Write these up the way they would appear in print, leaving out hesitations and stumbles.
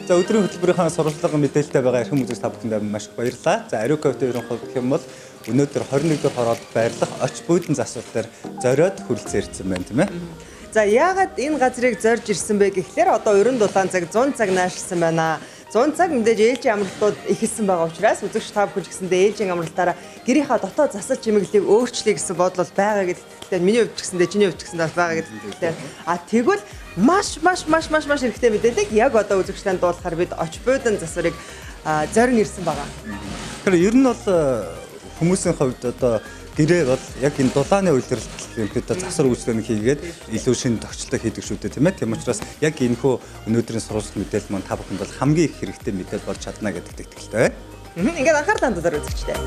За өдрийн хөтөлбөрийнхаа сурвалжлага мэдээлэлтэй байгаа эрхэм үзэгч та бүхэндээ маш их баярлалаа. За Ариу кофе ерөнхий гэх юм бол өнөөдөр 21 дугаар хороолт байрлах оч буудан засвар дээр зориод хүрэлцэн ирсэн байна, тийм ээ. За яагаад энэ газрыг зорж ирсэн бэ гэхлээр одоо 97 цаг 100 цаг наашилсан байна. 100 цаг мэдээж ээлжийн амралтууд эхэлсэн байгаа учраас үзэгч та бүхэн ч гэсэндээ ээлжийн амралтаараа гэрийнхаа дотоод засал чимэглэлийг өөрчлөе гэсэн бодол бол байгаа гэдэгт итгэлтэй. Миний хувьд ч гэсэндээ, чиний хувьд ч гэсэндээ бас байгаа гэдэгт итгэлтэй. А тэгвэл маш маш маш маш маш хэрэгтэй мэдээллийг яг одоо үзэгч танд дуулахаар бид оч буудан засварыг зорин ирсэн байгаа. Тэгэхээр ер нь бол хүмүүсийн хувьд одоо гэрээ бол яг энэ дулааны үйлдвэрлэлт ерөнхийдөө засвар үйлчлэг хийгээд илүү шинэ тохиолдол хийдэг шүү дээ, тийм ээ. Тийм учраас яг энэхүү өнөөдрийн сурвалжлах мэдээлэл маань та бүхэнд бол хамгийн их хэрэгтэй мэдээлэл болж чадна гэдэгт итгэлтэй байна. Ингээд анхаарлаа хандуулаарай үзэгчдээ.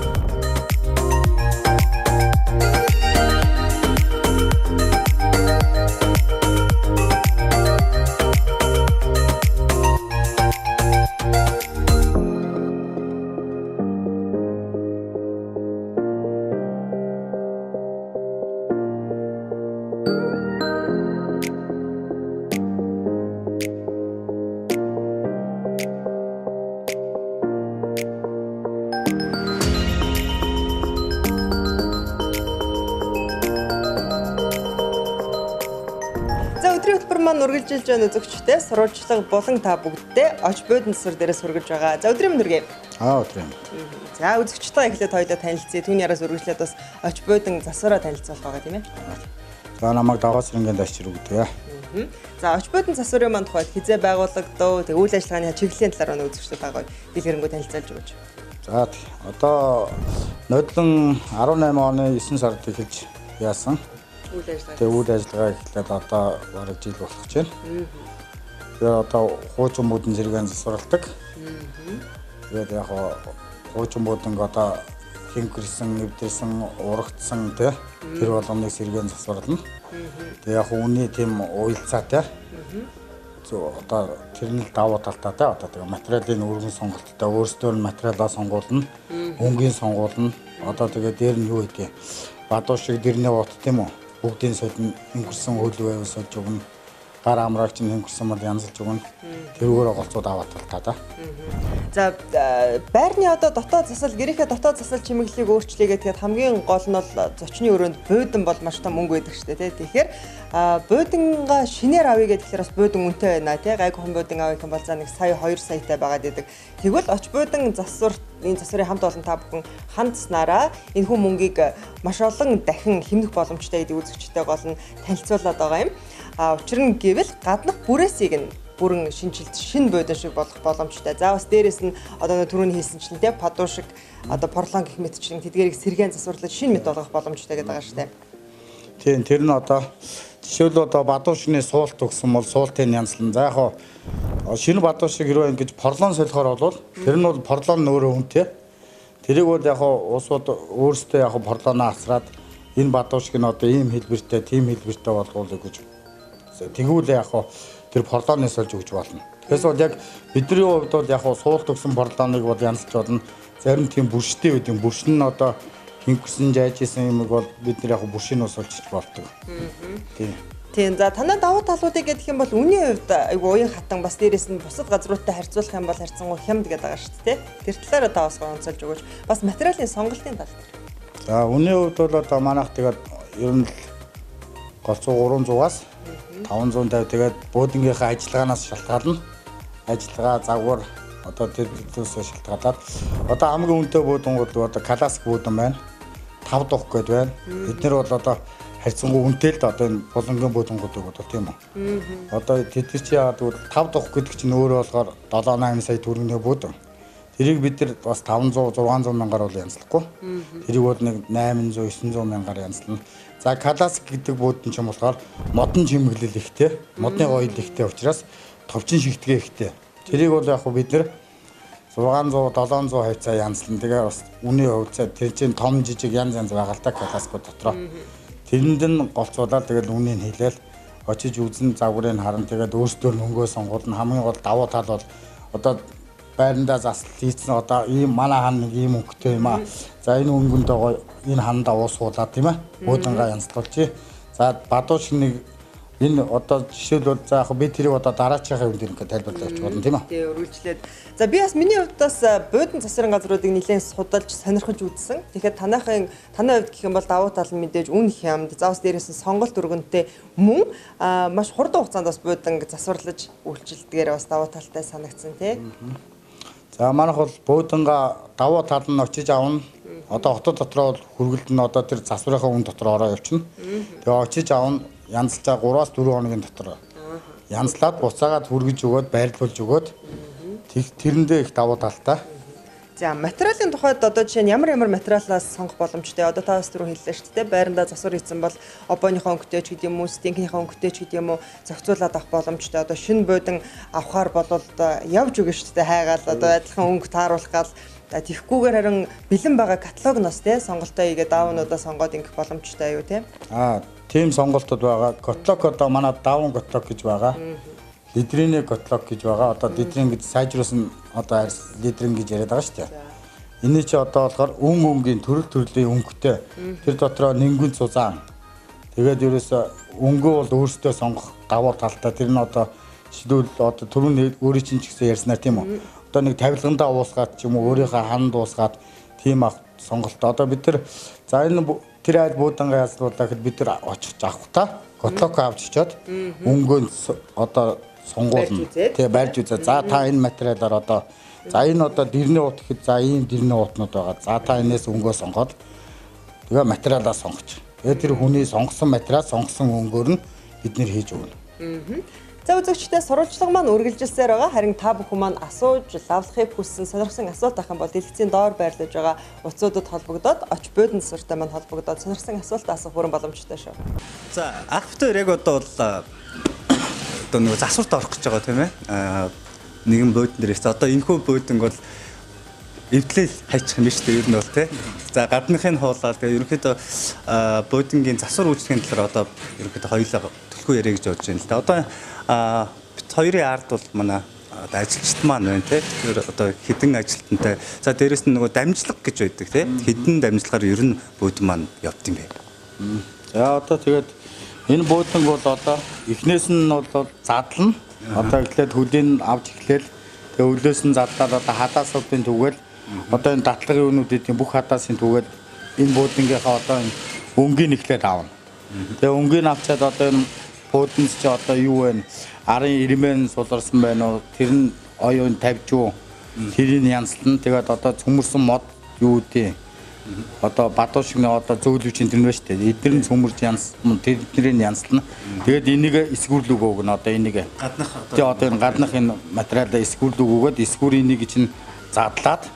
Үргэлжилж байгаа үзэгчтэй сурвалжлага булан та бүгдтэй оч буудан засвар дээрээс хүргэж байгаа. За өдрийн мэнд хүргэе. Өдрийн. За үзэгчтэй эхлээд хоёулаа танилцъя. Түүний араас үргэлжлээд бас оч буудан засвараа танилцуулах байгаа, тийм ээ. За намайг Даваа Сэрэнгийн дашчир өгдөг. За оч буудан засварын маань тухайд хизээ байгуулагдав. Тэг үйл ажиллагааны чиглэлийн талаар өнөө үзэгчтэй байгаа дэлгэрэнгүй танилцуулж өгөөч. За одоо нодлон 18 оны 9 сард эхэлж яасан. Тэгээ үйл ажиллагаа эхлээд одоо бараг жил болох гэж байна. Тэгээ одоо хуучин буудан зэрэгээр засварладаг. Тэгээд яг хуучин бууданг одоо хинкэрсэн, эвдэрсэн, урагдсан тий тэр болгоныг сэргээн засварлана. Тэгээ яг үүний тийм уялцаатай. Зөв одоо тэр нь л давуу талтай тий одоо тэгээ материалын өргөн сонголттой өөрсдөр нь материалаа сонгуулна, өнгийн сонгуулна. Одоо тэгээ дээр нь юу гэдэг бадуу шиг дэрний бот тийм үү? Бүгдийн содон хөнгөрсөн хөлөв байвал сольж өгнө. Гар амраагч нь хөнгөрсөн бол янзалж өгнө. Тэрүүгээр голцоод аваад талтаа да. За байрны одоо дотоод засал, гэрийнхээ дотоод засал чимэглэлийг өөрчлөе гэхэд хамгийн гол нь бол зочны өрөөнд буудан бол маш том мөнгө байдаг шүү дээ, тий. Тэгэхээр буудангаа шинээр авъя гэхээр бас буудан үнэтэй байна, тий. Гайгүй хон буудан авах юм бол за 1 сая 2 саятай байгаад байдаг. Тэгвэл оч буудан засвар энэ засварын хамт олон та бүхэн хандсанараа энэхүү мөнгийг маш олон дахин хэмнэх боломжтой гэдэг үзэгчтэй гол нь танилцуулаад байгаа юм. А учир нь гэвэл гаднах бүрээсийг нь бүрэн шинжилж шинэ буудан шиг болох боломжтой. За бас дээрэс нь одоо түрүүний хэлсэнчлэн те падуу шиг одоо порлон гэх мэтчлэн тэдгэрийг сэргээн засварлаж шинэ мэт болгох боломжтой гэдэг байгаа шүү дээ. Тийм, тэр нь одоо жишээлбэл одоо бадуу шигний суулт өгсөн бол суултын янзлан. За яг хоо шинэ бадуу шиг хэрвээ ингэж порлон солихоор бол тэр нь бол порлон нь өөрөө үнэтэй. Тэрийг бол яг хоо улсууд өөрсдөө яг порлоноо асраад энэ бадуу шиг нь одоо ийм хэлбэртэй, тийм хэлбэртэй болгоулъя гэж. Тэгвэл яг хоо тэр порлоныг сольж өгч болно. Тэгэхээр бол яг бидний хувьд бол яг хоо суулт өгсөн порлоныг бол янзлж болно. Зарим тийм бүрштэй байдаг. Бүршин нь одоо хинксэн жааж исэн юмыг бол бид нар яг бүршин ус олчиж болдог. Тийм. Тийм. За танай давуу талуудыг гэх юм бол үнийн хувьд айгу уян хатан бас дээрэс нь бусад газруудтай харьцуулах юм бол харьцангуй хямд гэдэг байгаа шүү дээ. Тэр талаараа та бас онцолж өгөөч. Бас материалын сонголтын тал дээр. За үнийн хувьд бол одоо манайх тэгээд ер нь л голцоо 300-аас 550 тэгээд буудангийнхаа ажиллагаанаас шалтгаална. Ажиллагаа загвар одоо тэр зүйлсээ шалтгаалаад одоо хамгийн үнэтэй буудангууд одоо классик буудан байна. 5 дух гээд байна. Бид нар бол одоо харьцангуй үнэтэй л да одоо энэ булангийн буудангуудыг одоо тийм үү. Одоо тэд нар чи яагаад гэвэл 5 дух гэдэг чинь өөрөө болохоор 7 8 сая төгрөгийн буудан. Тэрийг бид нар бас 500 600 мянгаар бол янзлахгүй. Тэрийг бол нэг 800 900 мянгаар янзлана. За классик гэдэг буудан ч юм болохоор модон чимэглэл ихтэй, модны гоёл ихтэй учраас товчин шигтгээ ихтэй. Тэрийг бол яг хөө бид нар 600 700 хавцаа янзлан. Тэгээ бас үнийн хувьцаа тэр чинь том жижиг янз янз байгаа л да классикууд дотроо. Тэрэнд нь голцуулаад тэгэл үнийг хэлээл очиж үзэн загварыг харан тэгээд өөрсдөө мөнгөө сонгуулна. Хамгийн гол давуу тал бол одоо байрандаа засал хийцэн одоо ийм манай хан нэг ийм өнгөтэй юм аа. За энэ өнгөндөө гоё энэ хандаа уус суулаад тийм ээ. Буудангаа янзлуулчих. За бадуу шиг нэг Энэ одоо жишээлбэл за яг би тэрийг одоо дараачихаа юм дээр ингээд тайлбарлаж болно тийм үү? Тий, үргэлжлээд. За би бас миний хувьд бас буудан засварын газруудыг нэлээд судалж сонирхож үзсэн. Тэгэхээр танай хувьд гэх юм бол давуу тал нь мэдээж үн хямд, за бас дээрээс нь сонголт өргөнтэй мөн маш хурдан хугацаанд бас буудан засварлаж үйлчилдгээр бас давуу талтай санагдсан тий. За манайх бол бууданга давуу тал нь очиж авна. Одоо хотод дотроо бол хүргэлт нь одоо тэр засварынхаа үн дотор ороо явчихна. Тэгээ очиж авна. Янзлаа 3-4 хоногийн дотор янзлаад буцаагаад хүргэж өгөөд байрлуулж өгөөд тэрэндээ их давуу талтай. За материалын тухайд одоо жишээ нь ямар материалаас сонгох боломжтой? Одоо та бас түрүү хэллээ шүү дээ. Байрандаа засвар хийсэн бол обойныхоо өнгөтэй ч гэдэг юм уу, стенкийнхаа өнгөтэй ч гэдэг юм уу зохицуулаад авах боломжтой. Одоо шинэ буудан авахар бол явж өгнө шүү дээ. Хайгаал одоо адилхан өнгө тааруулах гал тэгхгүйгээр харин бэлэн байгаа каталогноос те сонголтоо хийгээд даавнуудаа сонгоод ингэх боломжтой юу те? Аа, тийм сонголтууд байгаа. Котлок одоо манай даавн котлок гэж байгаа. Лидриний котлок гэж байгаа. Одоо лидрин гэж сайжруулсан одоо лидрин гэж яриад байгаа шүү дээ. Эний чи одоо болохоор өн өнгийн төрөл төрлийн өнгөтэй. Тэр дотроо нингүн цузаан. Тэгээд ерөөсө өнгөө бол өөрсдөө сонгох давуу талтай. Тэр нь одоо жишээлбэл одоо түрүүний өөрийн чинь ч гэсэн ярьснаар тийм үү? Одоо нэг тавилгандаа уусгаад ч юм уу өөрийнхөө ханд уусгаад тийм ах сонголт. Одоо бид нар за энэ тэр айл буудангаа яслуулаа гэхэд бид нар очих авах та котлок авч очиод өнгөө одоо сонгуулна. Тий, барьж үзээ. За та энэ материалаар одоо за энэ одоо дэрний ут гэхэд за ийм дэрний утнууд байгаа. За та энэс өнгөө сонгоод тэгээ материалаа сонгоч. Тэгээ тэр хүний сонгосон материал, сонгосон өнгөөр нь бид нэр хийж өгнө. За үзэгчдээ сурвалжлага маань үргэлжилсээр байгаа. Харин та бүхэн маань асууж, лавлахыг хүссэн, сонирхсан асуулт авах юм бол дэлгэцийн доор байрлаж байгаа утсуудад холбогдоод, оч буудан засвартай маань холбогдоод сонирхсан асуулт асуух бүрэн боломжтой шүү. За анх битээр яг одоо бол одоо нөгөө засварт орох гэж байгаа тийм ээ. Нэгэн буудан дээр ирсэн. Одоо энэхүү буудан бол эвдлэл хайчих юм биш үү ер нь бол тий. За гадныхыг хуулаад тэгээ ерөнхийдөө буудангийн засвар үйлчлэгийн талаар одоо ерөнхийдөө хоёулаа төлхөө яриа гэж бодож байна л да. Одоо бит хоёрын ард бол манай одоо ажилчид маань байна тий. Тэр одоо хэдэн ажилтнтай. За дээрэс нь нөгөө дамжлага гэж байдаг тий. Хэдэн дамжлагаар ер нь буудан маань явд юм бэ? За одоо тэгээд энэ буудан бол одоо эхнээс нь бол задлана. Одоо эхлээд хөлийг авч эхлээл тэгээ өлөөс нь задлаад одоо хадаасуудын түгээл одоо энэ датлагын үнүүдийн бүх хадаасын түгээл энэ буудангийнхаа одоо энэ өнгийг эхлээд авна. Тэгээ өнгийг авчаад одоо энэ бууданс чи одоо юу вэ? Арын ирмэн суларсан байна уу? Тэр нь оюун тавьж уу? Тэрийг янзлан. Тэгээд одоо цөмөрсөн мод юу гэдэг одоо бадуу шиг нэг одоо зөөлөвчин тэр нь байна шүү дээ. Эдгээр нь цөмөрж янзлан, тэднийг янзлана. Тэгээд энийг эсгүүрлүүг өгнө одоо энийг. Гаднах одоо одоо энэ гаднах энэ материалаа эсгүүрлүүг өгөөд эсгүүр энийг чинь задлаад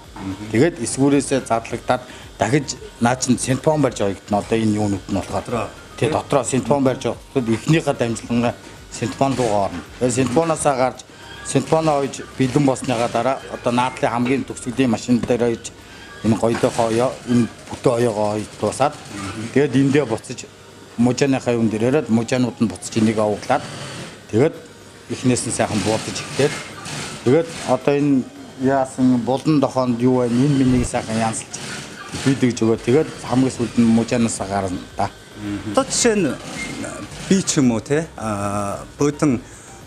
тэгээд эсгүүрээсээ задлагдаад дахиж наа чин синтпон барьж оёгдно одоо энэ юунууд нь болохоор. Тэгээ дотроо синтпон барьж явахад эхнийхээ дамжлагаа синтпон руугаа орно. Тэгээ синтпоноосаа гарч синтпоноо ойж бэлэн болсныхаа дараа одоо наадлын хамгийн төгсгөлийн машин дээр ойж энэ гоёдохоо оёо энэ бүтэн оёогоо ойж дуусаад тэгээд эндээ буцаж мужааныхаа юм дээр яриад мужаанууд нь буцаж энийг овглаад тэгээд эхнээс нь сайхан буудаж эхлээд тэгээд одоо энэ яасан булан дохоонд юу вэ энэ минийг сайхан янзалж бийдэж өгөө тэгээд хамгийн сүүлд нь мужаанаасаа гарна да. Одоо жишээ нь би ч юм уу те буудан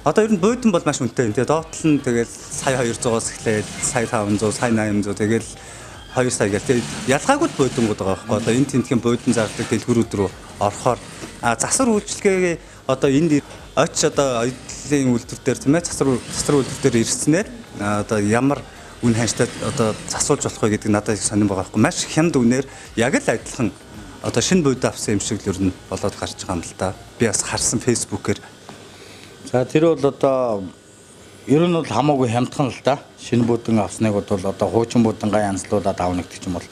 одоо ер нь буудан бол маш үнэтэй юм те доотлол нь тэгэл сая 200-аас эхлээд сая 500 сая 800 тэгэл 2 сая гэл те ялгаагүй буудангууд байгаа байхгүй одоо энэ тентхийн буудан зардаг дэлгүүрүүд рүү орохоор засвар үйлчилгээгээ одоо энд оч одоо оюутлын үйлдвэр дээр тийм ээ засвар үйлдвэр дээр ирснээр одоо ямар үн ханштай одоо засуулж болох вэ гэдэг надад их сонирн байгаа байхгүй маш хямд үнээр яг л адилхан одоо шинэ буудан авсан юм шиг л ер нь болоод гарч байгаа юм л да. Би бас харсан фэйсбүүкээр. За тэр бол одоо ер нь бол хамаагүй хямдхан л да. Шинэ буудан авсныг бол одоо хуучин буудангаа янзлуулад авна гэдэг ч юм бол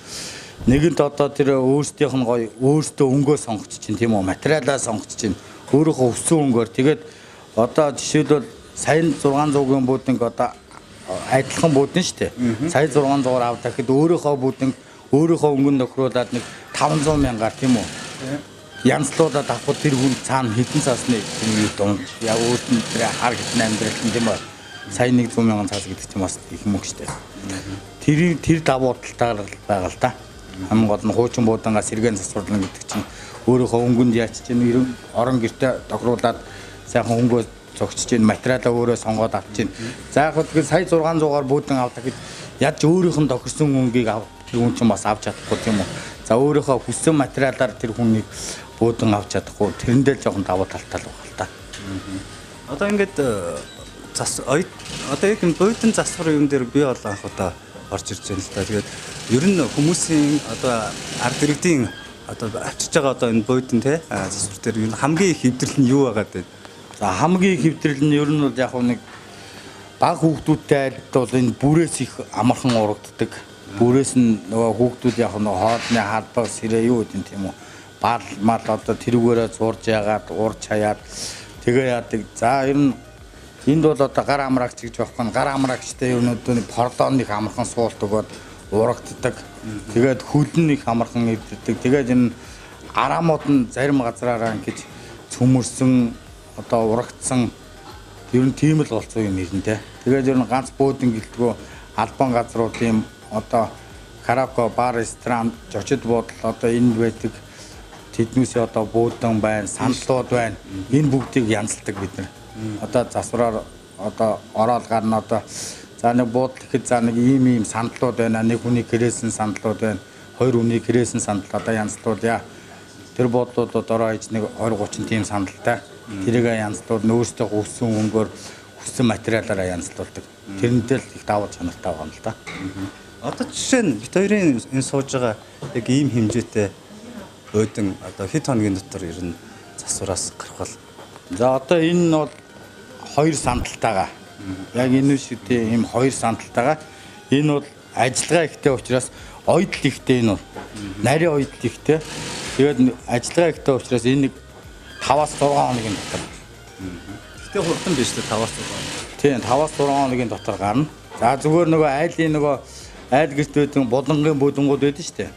нэгэнт одоо тэр өөрсдийнх нь гоё өөрсдөө өнгөө сонгоч чинь тийм үү материалаа сонгоч чинь өөрийнхөө өссөн өнгөөр тэгээд одоо жишээлбэл сая 600-ийн бууданг одоо адилхан буудан шүү дээ. Сая 600-аар авдаг гэхэд өөрийнхөө бууданг өөрийнхөө өнгөнд нөхрүүлээд нэг 500 мянгаар тийм үү? Янзлуулаад авахд тэр хүн цаана хэдэн цаасны юм дунд яа өөрт нь тэр хар хитэн амьдрал нь тийм үү? Сая 100 мянган цаас гэдэг чинь бас их мөнгө шүү дээ. Тэр давуу талтаар байгаа л да. Хамгийн гол нь хуучин буудангаа сэргээн засварлана гэдэг чинь өөрийнхөө өнгөнд яач чинь орон гэртээ тохируулаад Сайхан өнгөө зогсож чинь материалаа өөрөө сонгоод авч чинь. За яг хөө сая 600-аар буудан авдаг гэж ядж өөрийнх нь тохирсон өнгийг тэр хүн чинь бас авч чадахгүй тийм үү. За өөрийнхөө хүссэн материалаар тэр хүнийг буудан авч чадахгүй тэрэндээ л жоохон давуу талтай л байгаа л та. Одоо ингээд зас одоо яг энэ буудан засвар юм дээр би бол анх удаа орж ирж байна л та. Тэгээд ер нь хүмүүсийн одоо ард иргэдийн одоо авчиж байгаа одоо энэ буудан те засвар дээр ер нь хамгийн их хэвдрэл нь юу байгаа вэ? За хамгийн их хэвдрэл нь ер нь бол яг нэг баг хүүхдүүдтэй айлд бол энэ бүрээс их амархан урагддаг. Бүрээс нь нөгөө хүүхдүүд яг нөгөө хоолны халбаг сэрээ юу гэдэг нь тийм үү. Бал мал одоо тэрүүгээрээ зурж яагаад урж хаяад тэгээ яадаг. За ер нь энд бол одоо гар амраагч гэж байхгүй. Гар амраагчтай ер нь өдөөний порлон их амархан суулт өгөөд урагддаг. Тэгээд хөлн их амархан эвддэг. Тэгээд энэ араамууд нь зарим газраараа ингэж цөмөрсөн одоо урагдсан ер нь тийм л голцоо юм ирнэ те. Тэгээд ер нь ганц буудан гэлтгөө албан газруудын одоо караоке, бар, ресторан, жочид буудал одоо энд байдаг тэднүүсээ одоо буудан байна, сандлууд байна. Энэ бүгдийг янзалдаг бид нар. Одоо засвараар одоо ороод гарна одоо за нэг буудал гэхэд за нэг ийм сандлууд байна. Нэг хүний гэрээсэн сандлууд байна. Хоёр хүний гэрээсэн сандал одоо янзлуулъя. Тэр буудлуудад ороо иж нэг 20 30 тийм сандалтай. Тэрийг янзлуул нөөцтэй хүссэн өнгөөр хүссэн материалаараа янзлуулдаг. Тэрнтэй л их давуу чанартай байгаа юм л да. Одоо жишээ нь бит хоёрын энэ сууж байгаа яг ийм хэмжээтэй буудан одоо хэд хоногийн дотор ер нь засвараас гарах бол? За одоо энэ нь бол хоёр сандалтайгаа. Яг энэ шиг тийм ийм хоёр сандалтайгаа. Энэ бол ажиллагаа ихтэй учраас ойдол ихтэй энэ бол. Нарийн ойдол ихтэй. Тэгээд ажиллагаа ихтэй учраас энэ нэг 5-аас 6 хоногийн дотор. Гэтэ хурдан биш үү 5-аас 6 хоног. Тийм 5-аас 6 хоногийн дотор гарна. За зүгээр нөгөө айлын нөгөө айл гэрт байдаг булангийн буудангууд байдаг шүү дээ.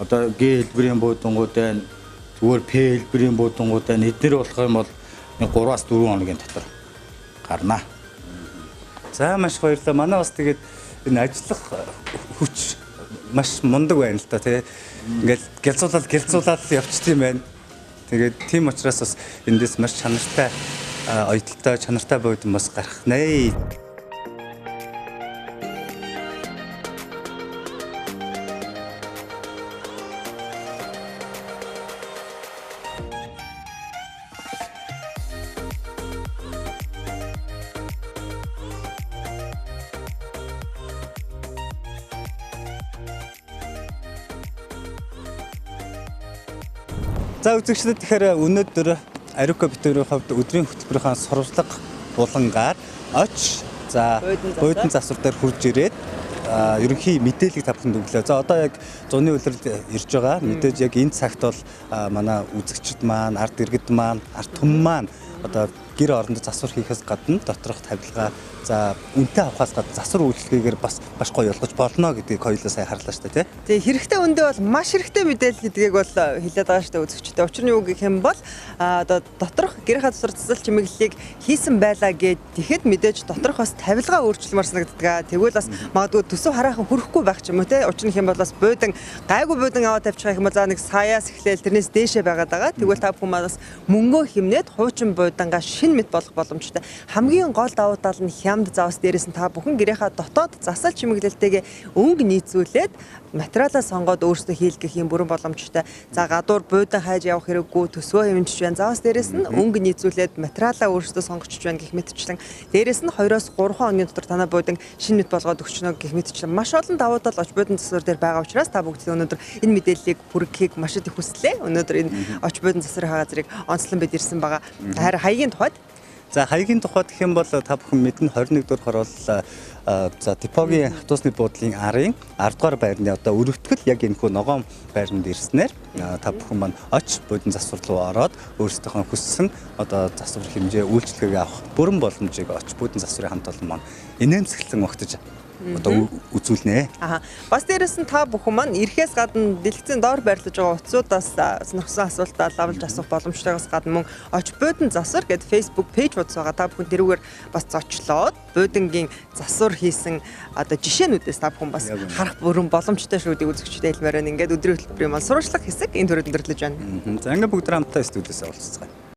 Одоо Г хэлбэрийн буудангууд байна. Зүгээр П хэлбэрийн буудангууд байна. Эднэр болох юм бол 3-аас 4 хоногийн дотор гарна. За маш баярлалаа. Манай бас тэгээд энэ ажиллах хүч маш мундаг байна л да тий. Ингээл гялцуулаад явчихсан юм байна. Тэгээд тийм учраас бас эндээс маш чанартай оёдолтой чанартай буудан бас гарах нэ. За үзэгчдэд тэгэхээр өнөөдөр Ариука битүүрийн хувьд өдрийн хөтөлбөрийн сурвалжлага булангаар оч за буудан засвар дээр хурж ирээд ерөнхий мэдээллийг та бүхэнд өглөө. За одоо яг зуны улирал ирж байгаа. Мэдээж яг энэ цагт бол манай үзэгчд маань, ард иргэд маань, ард түмэн маань одоо гэр оронд засвар хийхээс гадна доторх тавилгаа за үнэтэй авахаас гадна засвар үйлчилгээгээр бас маш гоё болгож болно гэдгийг хоёулаа сайн харлаа шүү дээ тий. Тэгээ хэрэгтэй үндэ бол маш хэрэгтэй мэдээлэл гэдгийг бол хэлээд байгаа шүү дээ үзэгчдээ. Учир нь юу гэх юм бол одоо доторх гэрийнхаа засвар засал чимэглэлийг хийсэн байлаа гэд тэгэхэд мэдээж доторх бас тавилгаа өөрчлөмөр санагддаг. Тэгвэл бас магадгүй төсөв хараахан хөрөхгүй байх ч юм уу тий. Учир нь хэм бол бас буудан гайгүй буудан аваад тавьчих юм бол за нэг саяас эхлээл тэрнээс дээшээ байгаад байгаа. Тэгвэл та бүхэн бас мөнгөө хэмнээд хуучин буудангаа шинэ мэт болох боломжтой. Хамгийн гол давуу тал нь хямд завс дээрээс нь та бүхэн гэрийнхаа дотоод засал чимэглэлтэйгээ өнгө нийцүүлээд материалаа сонгоод өөрсдөө хийлгэх юм бүрэн боломжтой. За гадуур буудан хайж явах хэрэггүй, төсвөө хэмжиж байна. Завс дээрээс нь өнгө нийцүүлээд материалаа өөрсдөө сонгочих байна гэх мэтчлэн. Дээрээс нь 2-оос 3 хоногийн дотор танай буудан шинэ мэт болгоод өгчнө гэх мэтчлэн. Маш олон давуу тал оч буудан засвар дээр байгаа учраас та бүгд өнөөдөр энэ мэдээллийг хүргэхийг маш их хүслээ. Өнөөдөр энэ оч буудан засварын газрыг онцлон бид ирсэн байгаа. Харин хаягийн тухайд. За хаягийн тухайд гэх юм бол та бүхэн мэднэ 21 дугаар хороол за депогийн автобусны буудлын арын 10 дугаар байрны одоо өрөвтгөл яг энэхүү ногоон байранд ирснээр та бүхэн маань оч буудан засвар руу ороод өөрсдийнхөө хүссэн одоо засвар хэмжээ үйлчилгээг авах бүрэн боломжийг оч буудан засварын хамт олон маань инээмсэглэн огтож одоо үзүүлнэ. Аа. Бас дээрэс нь та бүхэн маань ирэхээс гадна дэлгэцийн доор байрлаж байгаа утсуудаас сонирхсан асуултаа лавлж асуух боломжтойгоос гадна мөн оч буудан засвар гэдэг Facebook пэйж хуудас байгаа. Та бүхэн тэрүүгээр бас зочлоод буудангийн засвар хийсэн одоо жишээнүүдээс та бүхэн бас харах бүрэн боломжтой шүү дээ үзэгчдэд хэлмээр байна. Ингээд өдрийн хөтөлбөрийн маань сурвалжлах хэсэг энэ төрөд өндөрлөж байна. За ингээд бүгд хамтдаа студиэс уулзцгаая.